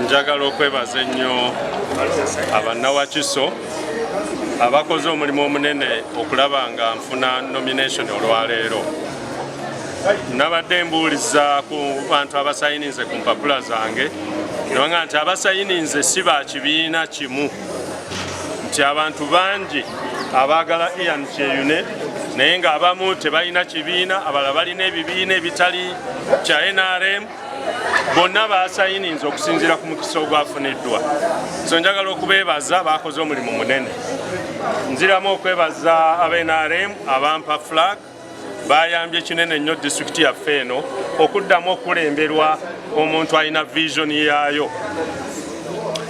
Njagala okwebaza ennyo abannawakiso abakoze omulimu omunene okulaba nga nfuna nomination olwaleero. Nabadde mbuuliza ku bantu abasayininze ku mpapula zange, nebanga nti abasayininze si ba kibiina kimu, nti abantu bangi abaagala Ian Kyeyune, naye ng'abamu tebalina kibiina, abalala balina ebibiina ebitali kya NRM. Bonna basayininze okusinziira ku mukisa ogwafuniddwa. So njagala okubeebaza, bakoze omulimu munene. Nziramu okwebaza aba NRM abampa flag, bayambye kinene nnyo disitulikiti yaffe eno okuddamu okukulemberwa omuntu alina vision yaayo.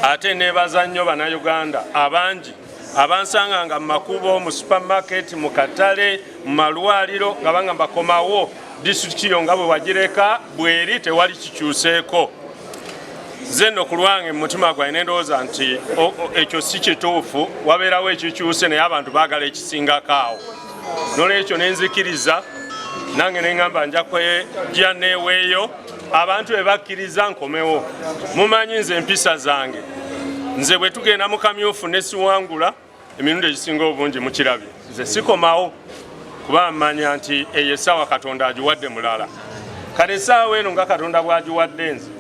Ate neebaza nnyo Bannayuganda abangi abansanganga mu makubo, mu supermarket, mu katale, mu malwaliro, nga bangamba, "Komawo, disitulikiti yo nga bwe wagireka bweri, tewali kikyuseeko." Nze nno ku lwange mu mutima gwange nendowooza nti ekyo si kituufu, wabeerawo ekikyuse, naye abantu baagala ekisingako awo. Nolwekyo nenzikiriza nange neŋŋamba nja kwejja neeweeyo, abantu bwe bakkiriza nkomewo. Mumanyi nze empisa zange, nze bwe tugenda mu kamyufu ne siwangula, emirundi egisinga obungi mukirabye, nze sikomawo, kuba mmanya nti eyo essaawa Katonda agiwadde mulala. Kale essaawa eno nga Katonda bw'agiwadde nze,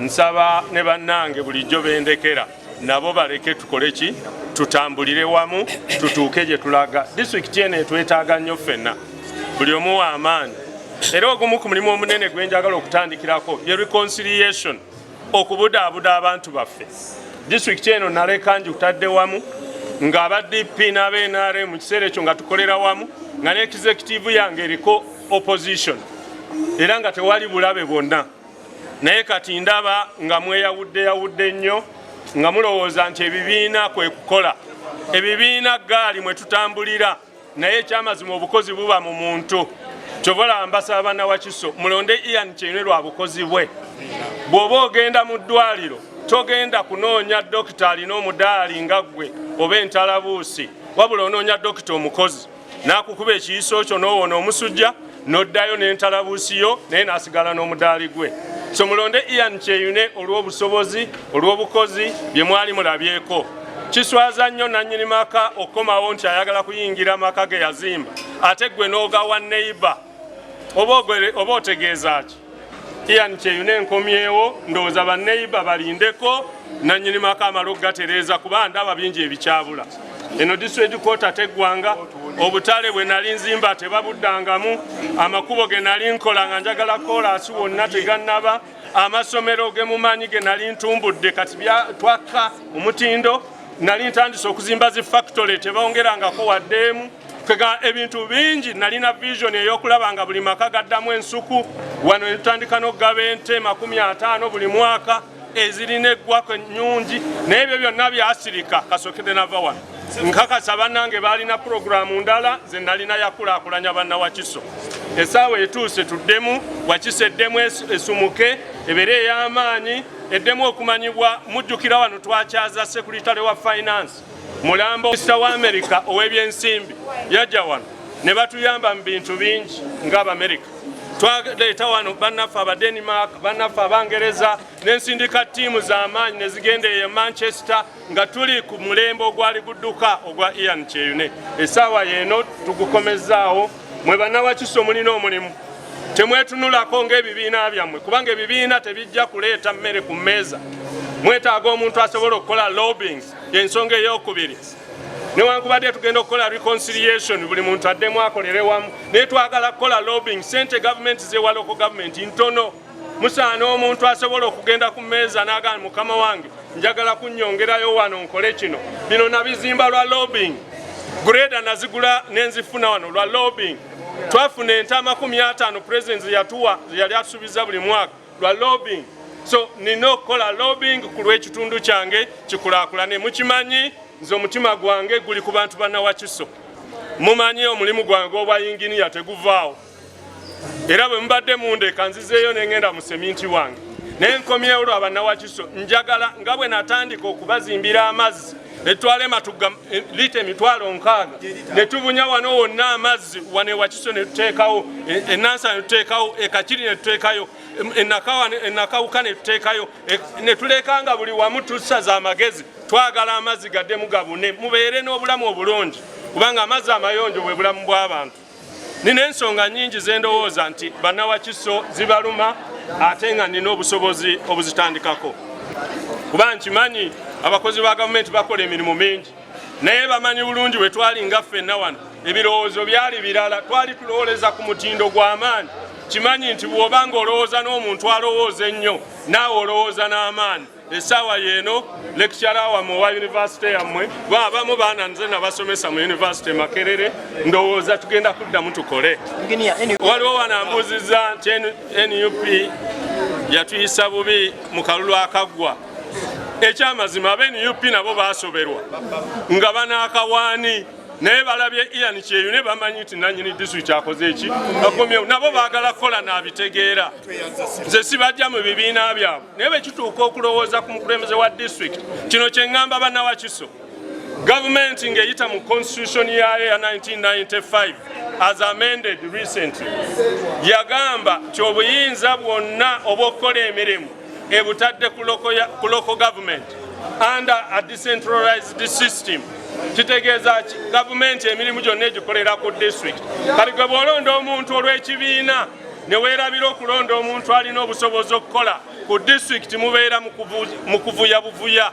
nsaba ne bannange bulijjo bendekera nabo baleke tukole ki, tutambulire wamu tutuuke gye tulaga. Disitulikiti eno etwetaaga nnyo ffenna, buli omu w'amaanyi. Era ogumu ku mulimu omunene gwe njagala okutandikirako ye reconciliation, okubudaabuda abantu baffe. Disitulikiti eno naleka ngitadde wamu ng'aba DP n'aba NRM mu kiseera ekyo nga tukolera wamu, nga ne executive yange eriko opposition, era nga tewali bulabe bwonna. Naye kati ndaba nga mweyawudde yawudde nnyo, nga mulowooza nti ebibiina kwe kukola. Ebibiina gaali mwe tutambulira, naye ekyamazima obukozi buba mu muntu. Kyova olaba mbasaba, bannawakiso, mulonde Ian Kyeyune lwa bukozi bwe. Bw'oba ogenda mu ddwaliro, togenda kunoonya dokita alina omudaali nga ggwe oba entalabuusi, wabula onoonya dokita omukozi n'akukuba ekiyiso kyo n'owona omusujja, n'oddayo n'entalabuusi yo, naye n'asigala n'omudaali gwe. So mulonde Ian Kyeyune olw'obusobozi, olw'obukozi bye mwali mulabyeko. Kiswaza nnyo nannyini maka okukomawo nti ayagala kuyingira maka ge yazimba, ate gwe n'ogawa neighbour. Oba otegeeza ki? Ian Kyeyune nkomyewo, ndowooza baneighbour balindeko nannyini maka amala okugatereeza, kuba ndaba bingi ebikyabula. Eno district quarter teggwanga, obutale bwe nali nzimba tebabuddangamu, amakubo ge nali nkola nga njagala koolaasi wonna tegannaba, amasomero ge mumanyi ge nali ntumbudde kati twakka omutindo, nali ntandise okuzimba zi factory tebongerangako waddeemu. Kwega ebintu bingi, nalina vision ey'okulaba nga buli maka gaddamu ensuku. Wano netutandika n'okugaba ente 50 buli mwaka ezirina eggwako ennyungi, naye ebyo byonna byasirika kasokede nava wano. Nkakasa bannange baalina puroguramu ndala, ze nalina yakulaakulanya bannawakiso. Essaawa etuuse tuddemu Wakiso eddemu esumuke, ebeere ey'amaanyi, eddemu okumanyibwa. Mujjukira wano twakyaza secretary wa finance mulambo, minisita wa Amerika ow'ebyensimbi yajja wano ne batuyamba mu bintu bingi ng'Abamerika. Twaleeta wano bannaffe Abadenmark, bannaffe Abangereza, n'ensindika ttiimu z'amaanyi ne zigenda eyo Manchester, nga tuli ku mulembe ogwali gudduka ogwa Ian Kyeyune. Essaawa yeeno tugukomezaawo. Mwe bannawakiso mulina omulimu, temwetunulako ng'ebibiina byammwe, kubanga ebibiina tebijja kuleeta mmere ku mmeeza. Mwetaaga omuntu asobola okukola lobbyings. Ensonga eyokubiri, newankubadde tugenda okukola reconciliation, buli muntu addemu akolere wamu, naye twagala kukola lobbying. Sente gavumenti zewa local government ntono. Musaana omuntu asobola okugenda ku mmeeza n'agamba, "Mukama wange, njagala kunnyongerayo wano nkole kino." Bino nabizimba lwa lobbying. Grader nazigula nenzifuna wano lwa lobbying. Twafuna ente 50 president zeyatuwa, zeyali atusuubiza buli mwaka, lwa lobbying. So nina okukola lobbying ku lw'ekitundu kyange kikulaakulane. Mukimanyi nze omutima gwange guli ku bantu bannawakiso. Mumanyi omulimu gwange gw'obwa yinginiya teguvaawo, era bwe mubadde mundeka nzizeeyo nengenda mu seminti wange, naye nkomyewo lwa bannawakiso. Njagala nga bwe natandika okubazimbira amazzi Netutwala ematugga liita 60,000 ne tubunya wano wonna amazzi, wano ewakiso ne tuteekawo, enansana ne tuteekawo, ekakiri ne tuteekayo, enakawuka ne tuteekayo, ne tuleka nga buli wamu tusaza amagezi. Twagala amazzi gaddemu gabune, mubeere n'obulamu obulungi, kubanga amazzi amayonjo bwe bulamu bw'abantu. Nina ensonga nnyingi zendowooza nti bannawakiso zibaluma, ate nga nina obusobozi obuzitandikako, kuba nkimanyi abakozi ba gavumenti bakola emirimu mingi, naye bamanyi bulungi bwe twalinga ffenna wano ebirowoozo byali birala. Twali tulowooleza ku mutindo gw'amaanyi. Kimanyi nti bw'oba ng'olowooza n'omuntu alowooza ennyo, naawe olowooza n'amaanyi. Essaawa yeeno lecturer wammwe owa yunivasite yammwe, abamu baana nze nabasomesa mu yunivasite Makerere, ndowooza tugenda kuddamu tukole. Waliwo wano ambuuzizza nti NUP yatuyisa bubi mu kalulu akaggwa. Ekyamazima, abe NUP nabo basoberwa nga banaakawaani, naye balabye Ian Kyeyune, bamanyi nti nanyini disitulikiti akoze eki, akomyewo, nabo baagala kukola naabitegeera. Nze sibajja mu bibiina byabwe, naye bwe kituuka okulowooza ku mukulembeze wa disitulikiti, kino kye ŋŋamba bannawakiso: gavumenti ng'eyita mu constitution yayo ya 1995 as amended recently, yagamba nti obuyinza bwonna obw'okukola emirimu ebutadde ku local government under a decentralized system. Kitegeeza ki? Gavumenti emirimu gyonna egikolera ku district. Kati gwe bw'olonda omuntu olw'ekibiina ne weerabira okulonda omuntu alina obusobozi okukola ku disitulikiti, mubeera mu kuvuya buvuya,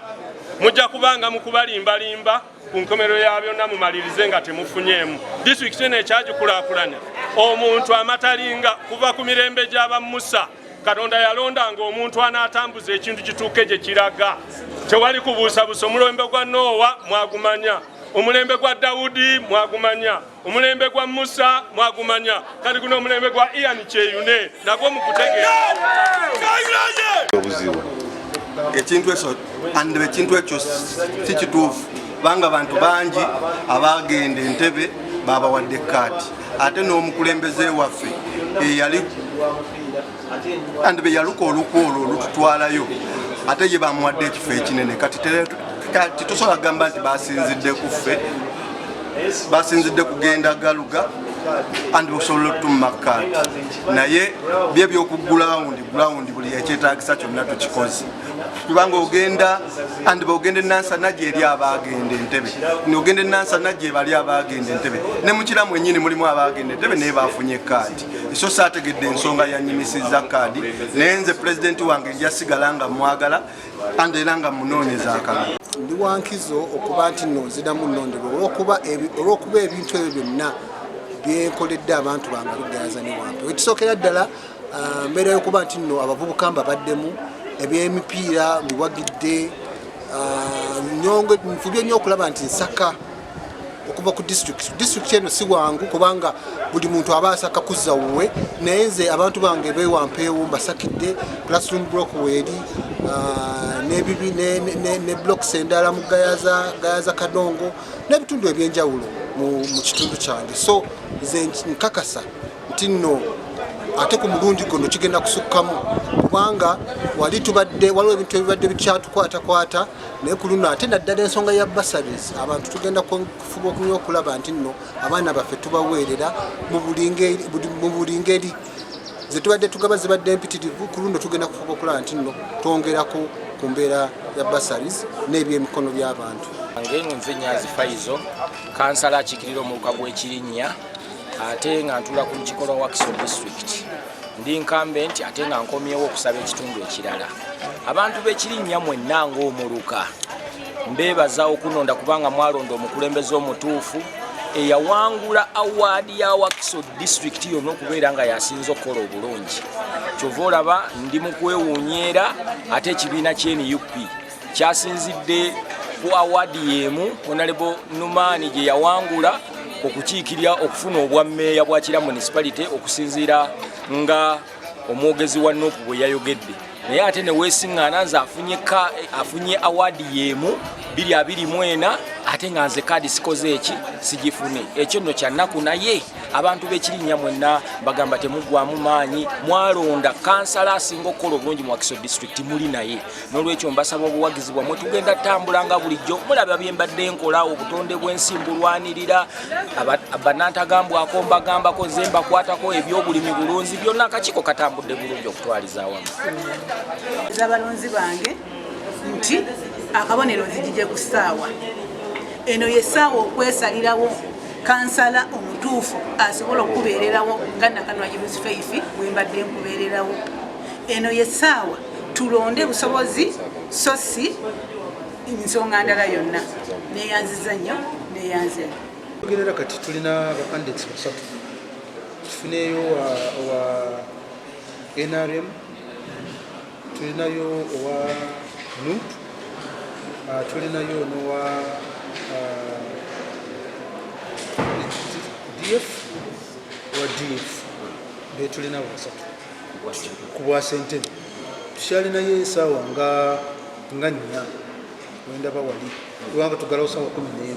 mujja kubanga mu kubalimbalimba. Ku nkomerero ya byonna mumalirize nga temufunyeemu. Disitulikiti eno ekyagikulaakulanya omuntu amatalinga kuva ku mirembe gy'aba Musa. Katonda yalondanga omuntu anaatambuza ekintu kituuke gye kiraga, tewali kubuusabuusa. Omulembe gwa Noowa mwagumanya, omulembe gwa Dawudi mwagumanya, omulembe gwa Musa mwagumanya, kati guno omulembe gwa Ian Kyeyune nagwo mugutegeera. Obuzibu ekintu ekyo and ekintu ekyo si kituufu, kubanga bantu bangi abagenda Entebe babawadde kaadi, ate n'omukulembeze waffe eyali and be yaluka olukwa olwo olututwalayo, ate ye bamuwadde ekifo ekinene. Kati tosobola kugamba nti basinzidde ku ffe, basinzidde kugenda galuga and osobola otumma kaadi. Naye bye byoku ground, ground buli ekyetagisa kyonna tukikoze, kubanga ogenda and bwogenda enansana gyeri abagenda Entebe, ogenda enansana gye bali abagenda Entebe, ne mukira mwenyini mulimu abagenda Entebe, naye bafunye kaadi. So saategedde ensonga yanyimisiza kaadi, naye nze pulezidenti wange njasigala nga mwagala and era nga munoonyeza akalulu. Ndi wankizo okuba nti nno nziramu nnonderwa olw'okuba ebintu ebyo byonna byenkoledde abantu bange abigayaza ne wampe. Ekisookera ddala, mbeera yokuba nti nno abavubuka mbabaddemu, ebyemipiira mbiwagidde, nfubye nnyo okulaba nti nsaka okuva ku district. District eno si wangu, kubanga buli muntu aba asaka kuzza wuwe, naye nze abantu bange bewampeewo mbasakidde classroom block weeri, n'ebibi ne blocks endala mu Gayaza, Gayaza Kadongo n'ebitundu ebyenjawulo mu kitundu kyange. So nze nkakasa nti nno ate ku mulundi guno kigenda kusukkamu, kubanga wali tubadde waliwo ebintu ebibadde bikyatukwatakwata, naye ku luno ate naddala ensonga ya bursaries, abantu tugenda kufuba okunyo okulaba nti nno abaana baffe tubaweerera mu buli ngeri. Ze tubadde tugaba zibadde empitirivu, ku luno tugenda kufuba okulaba nti nno twongerako ku mbeera ya bursaries n'ebyemikono by'abantu. Nge nze Nyazi Faizo, kansala akiikirira omuluka gw'Ekirinnya, ate nga ntula ku lukiiko lwa Wakiso District. Ndi incumbent, ate nga nkomyewo okusaba ekitundu ekirala. Abantu b'Ekirinnya mwenna ng'omuluka, mbeebaza okunonda, kubanga mwalonda omukulembeze omutuufu eyawangula award ya Wakiso District yonna okubeera nga yasinze okukola obulungi. Kyova olaba ndi mu kwewuunyeera, ate ekibiina ky'NUP kyasinzidde ku award y'emu Honorable Numaani gye yawangula okukiikirira okufuna obwammeeya bwa Kira Municipality, okusinziira nga omwogezi wa NUP bwe yayogedde, naye ate ne weesiŋŋaana nze afunye award y'emu. 224, ate nga nze kaadi sikoze eki, sigifune. Ekyo nno kyannaku, naye abantu b'Ekirinnya mwenna bagamba temuggwamu maanyi. Mwalonda kansala asinga okukola obulungi mu Wakiso District, muli naye. N'olwekyo mbasaba obuwagizi bwammwe. Tugenda tambula nga bulijjo, mulaba bye mbadde nkola. Obutonde bw'ensi mbulwanirira, bannantagambwako mbagambako, nze mbakwatako, ebyobulimi, bulunzi, byonna. Akakiiko katambudde bulungi okutwaliza awamu. Ez'abalonzi bange nti akabonero nzigije ku ssaawa eno, yessaawa okwesalirawo kansala omutuufu asobola okubeererawo nga Nakanwagi Ruth Faith bwe mbadde nkubeererawo. Eno yessaawa tulonde busobozi so si nsonga ndala yonna. Neyanziza nnyo, neyanze. Ogerera kati tulina bacandidates basatu. Tufuneyo owa NRM, tulinayo owa NUP, tulinayo nowa DF, owa DF. Betulina basatu ku bwa ssentebe. Tukyalinayo esaawa nga 4 wendaba wali, kubanga tugalawo sawa 11.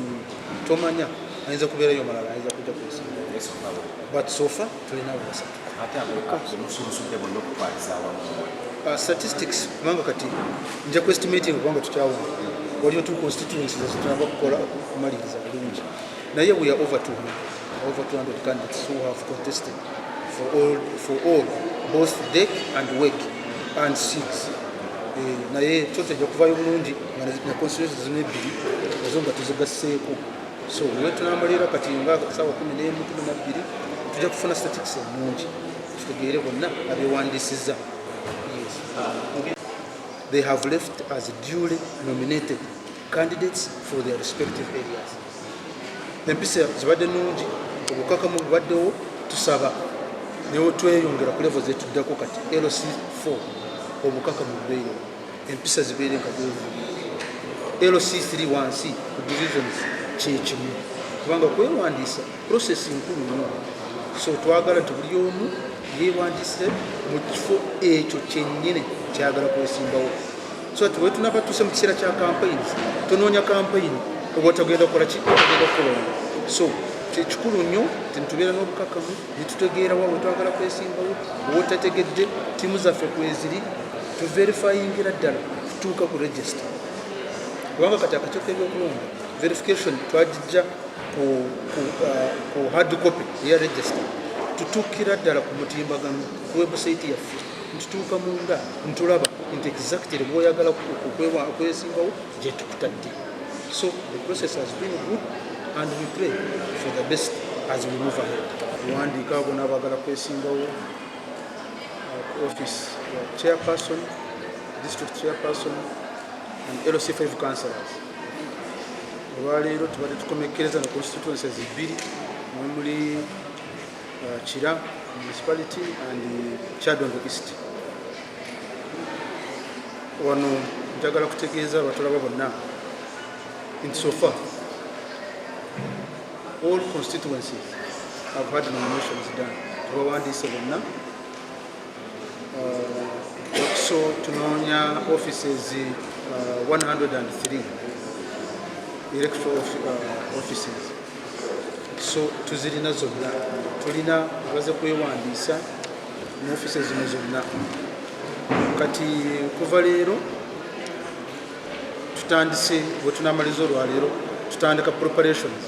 Tomanya, ayinza kubeerayo malala, ayinza kujja kwesimba, but so far tulina basatu. Ate abemusunsudde bonna okutwaliza awamu? Statistics, kubanga kati nja ku estimating, kubanga tukyawona, waliyo two constituencies ezitunaba kukola kumaliriza bulungi, naye we are over 200, over 200 candidates who have contested for all both DEC and WEC and six. Naye kyo tejja kuvayo bulungi nga na constituencies zino ebbiri ezo nga tuzigasseeko. So we tunamalira kati nga sawa 11, 12, tujja kufuna statistics ennungi, tutegeere bonna abewandiisizza. Yes. They have left as duly nominated candidates for their respective areas. Empisa zibadde nnungi, obukakamu bubaddewo. Tusaba newe tweyongera ku level zetuddako kati LC4, obukakamu bubeerewo, empisa zibeere nga bwevu. LC3 wansi ku divisions kyekimu, kubanga kwewandiisa process nkulu nnyo. So twagala nti buli omu yewandiise mu kifo ekyo kyennyini kyagala kwesimbawo, so ati wetunaba tuse mu kiseera kya campaigns, tonoonya campaign oba otagenda kukola ki, otagenda kukolonda. So kikulu nnyo tintubeera n'obukakamu netutegeera wa wetwagala kwesimbawo. Wotategedde, tiimu zaffe kweziri, tuverifyingira ddala kutuuka ku register, kubanga kati akakiiko k'ebyokulonda verification twagijja ku hard copy eya register, tutuukira ddala ku mutimbagano, ku website yaffe, ntutuuka munda ntulaba nti exactly bwoyagala kwesimbawo gyetukutadde. So the process has been good and we pray for the best as we move ahead. Tuwandiika abo n'abaagala kwesimbawo ku office ya chairperson, district chairperson and LC5 councillors. Olwaleero tubadde tukomekkereza na constituencies bbiri mwemuli Kira Municipality and Kyadondo East. Wano njagala kutegeeza abatulaba bonna nti so far all constituencies have had nominations done, tubawandiise bonna. So tunoonya offices 103 electoral offices, so tuzirina zonna, tulina baze kwewandiisa mu offices zino zonna. Kati kuva leero tutandise, bwe tunamaliza olwaleero tutandika preparations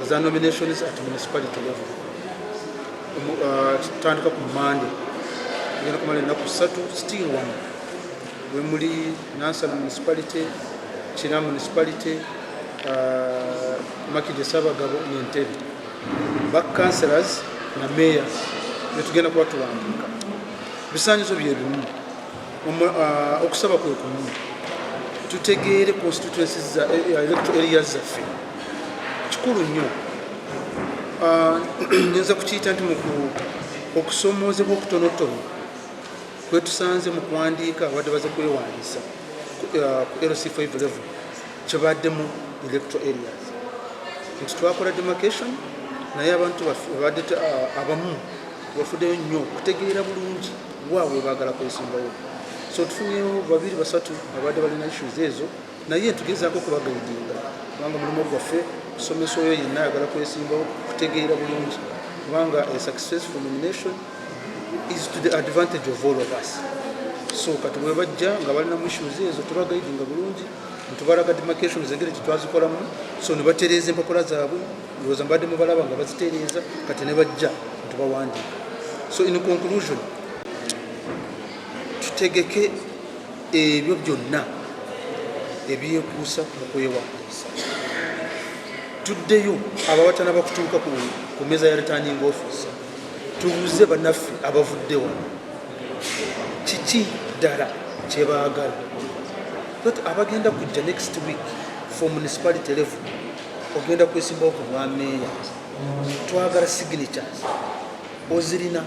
za nominations at municipality level. Tutandika ku Mande, tugenda kumala ennaku 3 still wano wemuli Nansana Municipality, Kira Municipality, Makindye Sabagabo n'Entebe. Bacouncillors na mayors netugenda kuba tuwandiika bisanyizo byebimu. Okusaba kwe kumu, tutegeere constituencies za electoral areas zaffe. Kikulu nnyo. Nyinza kukiyita nti okusomoozebwa okutonotono kwetusanze mu kuwandiika abadde baze kwewandiisa ku LC5 level kibadde mu electoral areas, nti twakola demarcation, naye abantu baffe babadde abamu bafuddeyo nnyo okutegeera bulungi waabwe baagala kwesimbawo. So tufunyeyo babiri basatu abadde balina issues ezo. Naye tugezaako okubaguidinga, kubanga mulimu gwaffe kusomesa oyo yenna ayagala kwesimbawo kutegeera bulungi, kubanga a successful nomination is to the advantage of all of us. So kati bwe bajja nga balina mu issues ezo, tubaguidinga bulungi, ntubalaga demarcations engeri gyetwazikolamu, so ne batereeza empapula zaabwe. Ndowooza mbadde mubalaba nga bazitereeza, kati ne bajja ntubawandiika. So in conclusion, tutegeke ebyo byonna ebyekuusa mu kwewandiisa, tuddeyo abo abatanaba kutuuka ku meza ya returning officer, tubuuze bannaffe abavudde wano kiki ddala kyebaagala, that abagenda kujja next week for municipality level, ogenda kwesimbawo ku bwameeya, twagala signatures ozirina,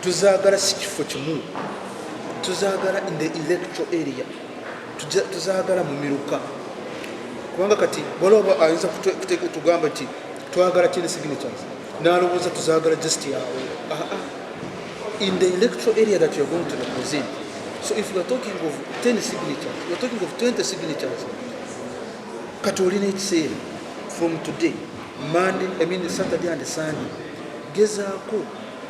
tuzaagala si kifo kimu, tuzaagala in the electoral area, tuzaagala mu miruka, kubanga kati waliwo ayinza tugamba nti twagala 10 signatures, nalowooza tuzaagala just yawe. Aa, in the electoral area that you are going to represent. So if we are talking of 10 signatures, we are talking of 20 signatures. Kati olina ekiseera from today, Monday, I mean Saturday and Sunday, gezaako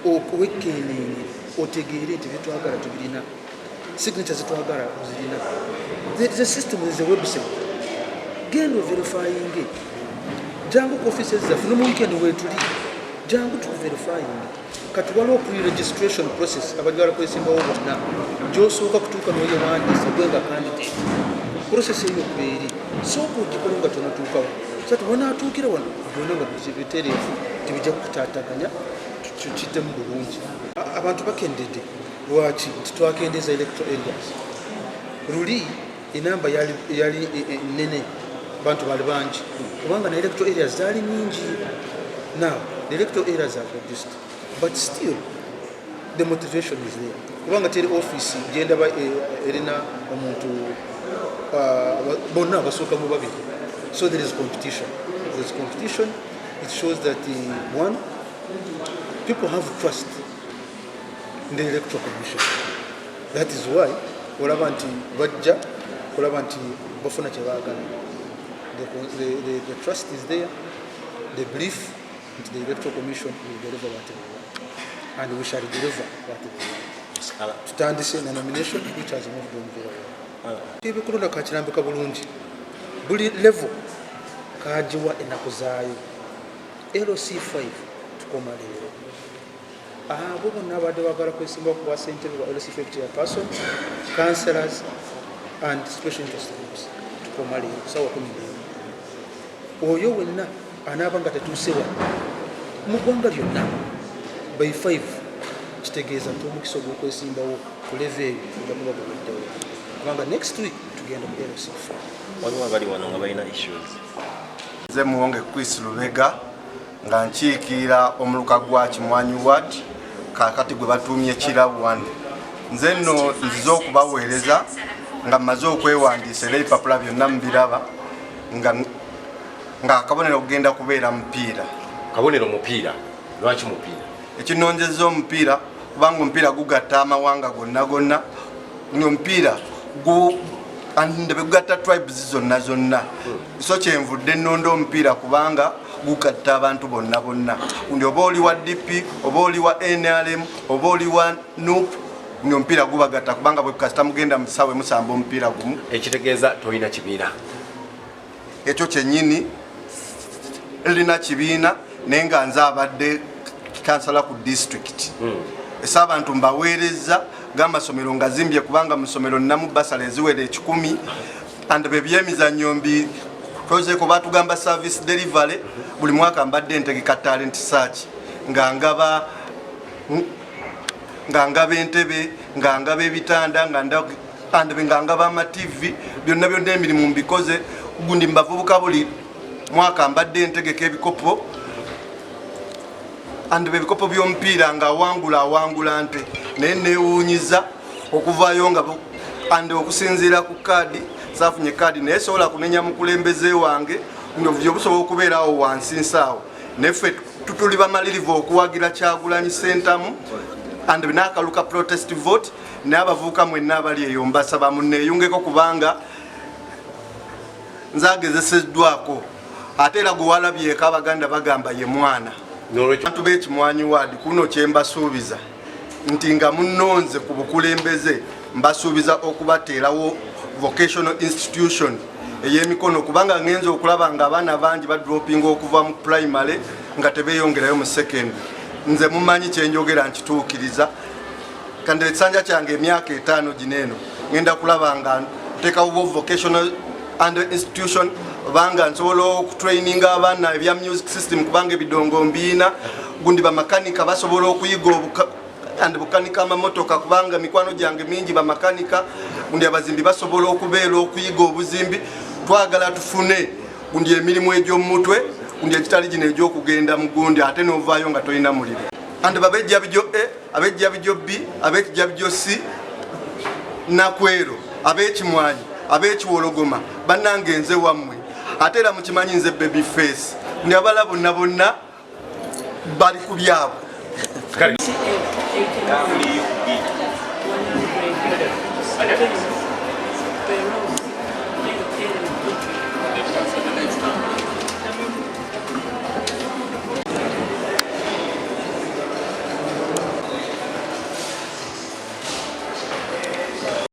okwekkeneenye otegeere nti byetwagala tubirina, signature zetwagala ozirina. The system is a website, genda overifyinge, jangu ku offices zaffe, no mu weekend wetuli, jangu tukuverifyinge. Kati waliwo pre-registration process, abagala kwesimbawo bonna gyosooka kutuuka noyewandiisa gwe nga candidate. Process eyo kweri, sooka ogikole nga tonatuukawo, so ati wanaatuukira wano byonna nga bitereevu, tebijja kukutaataganya, tukiddemu bulungi. Abantu bakendedde. Lwaki? Nti twakendeeza electoral areas. Luli enamba yali nene, bantu bali bangi kubanga na electoral areas zaali nyingi. Now the electoral areas have reduced, but still the motivation is there, kubanga teri office gyendaba erina omuntu bonna abasooka mu babiri. So there is competition, there is competition. It shows that one, people have trust in the Electoral Commission. That is why olaba nti bajja kulaba nti bafuna kyebaagala. The trust is there, the belief nti the Electoral Commission will deliver what they want, and we shall deliver what they want. Tutandise na nomination, which has moved on very well. Ebyokulonda kakirambika bulungi, buli level kagiwa ennaku zaayo. LC5 tukoma leero. Abo bonna abadde bagala kwesimba ku bwa ssentebe bwa LC5, chairperson, councillors and special interest groups, tukoma leero ku sawa 11. Oyo wenna anaaba nga tetuuse wano mu ggwanga lyonna by 5, kitegeeza nti omukisa ogw'okwesimbawo ku level eyo ojja kuba guweddewo, kubanga next week tugenda mu LC4. Waliwo abali wano nga balina issues. Nze Muwonge Chris Lubega, nga nkiikirira omuluka gwa Kimwanyi Ward, kakati gwe batuumye Kira 1. Nze nno nzize okubaweereza nga mmaze okwewandiisa, era ebipapula byonna mubiraba nga akabonero kugenda kubeera mupiira. Kabonero mupiira, lwaki mupiira? Ekinonjeza omupiira, kubanga omupiira gugatta amawanga gonna gonna. Omupiira ndebe gugatta tribes zonna zonna, so kyenvudde nnonda omupiira, kubanga gugatta abantu bonna bonna. Ndi oba oli wa DP, oba oli wa NRM, oba oli wa NUP, ndi omupiira gubagatta, kubanga bwe kasita mugenda mu kisaawe musamba omupiira gumu. Ekitegeeza tolina kibiina? Ekyo kyennyini, lina kibiina, naye nga nze abadde kansala ku disitulikiti. Ese abantu mbaweereza g'amasomero nga zimbye, kubanga mu ssomero nnamu basala eziwera 100, and bebyemizannyo mbikozeeko. Batugamba service delivery, buli mwaka mbadde ntegeka talent search, nga ngaba entebe, nga ngaba ebitanda, and nga ngaba ama TV, byonna byonna emirimu mbikoze. Gundi mbavubuka, buli mwaka mbadde ntegeka ebikopo and ebikopo by'omupiira, nga awangula awangula nte. Naye newuunyiza okuvaayo nga and okusinziira ku kaadi, saafunye kaadi, naye sobola kunenya mukulembeze wange nga obusobola okubeerawo wansi nsaawo. Naye ffe tutuli bamalirivu okuwagira Kyagulanyi Sentamu and n'akaluka protest vote. Naye abavubuka mwenna abali eyo, mbasaba muneeyungeko, kubanga Nze agezeseddwako ate era gwe walabyeko Abaganda bagamba ye mwana. Abantu b'Ekimwanyi Ward, kuno kyembasuubiza nti nga munnonze ku bukulembeze, mbasuubiza okubateerawo vocational institution ey'emikono, kubanga ngenza okulaba nga abaana bangi badropinga okuva mu primary nga tebeyongerayo mu secondary. Nze mumanyi kyenjogera nkituukiriza. Kandi ekisanja kyange emyaka 5 gino eno ngenda kulaba nga ntekawo vocational and institution, obanga nsobola okutraininga abaana ebya music system, kubanga ebidongo mbiina. Gundi bamakanika basobola okuyiga and bukanika amamotoka, kubanga mikwano gyange mingi bamakanika. Gundi abazimbi basobola okubeera okuyiga obuzimbi. Twagala tufune gundi emirimu egy'omumutwe, gundi egitali gino egy'okugenda mu gundi ate n'ovaayo nga tolina mulimu. And babejjabijo A, abejjabijo B, abekijjabijo C, Nakwero, ab'Ekimwanyi, ab'Ekiwologoma, bannange nze wammwe. Ate era mukimanyi nze baby face, ndi abala bonna bonna bali ku byabwe.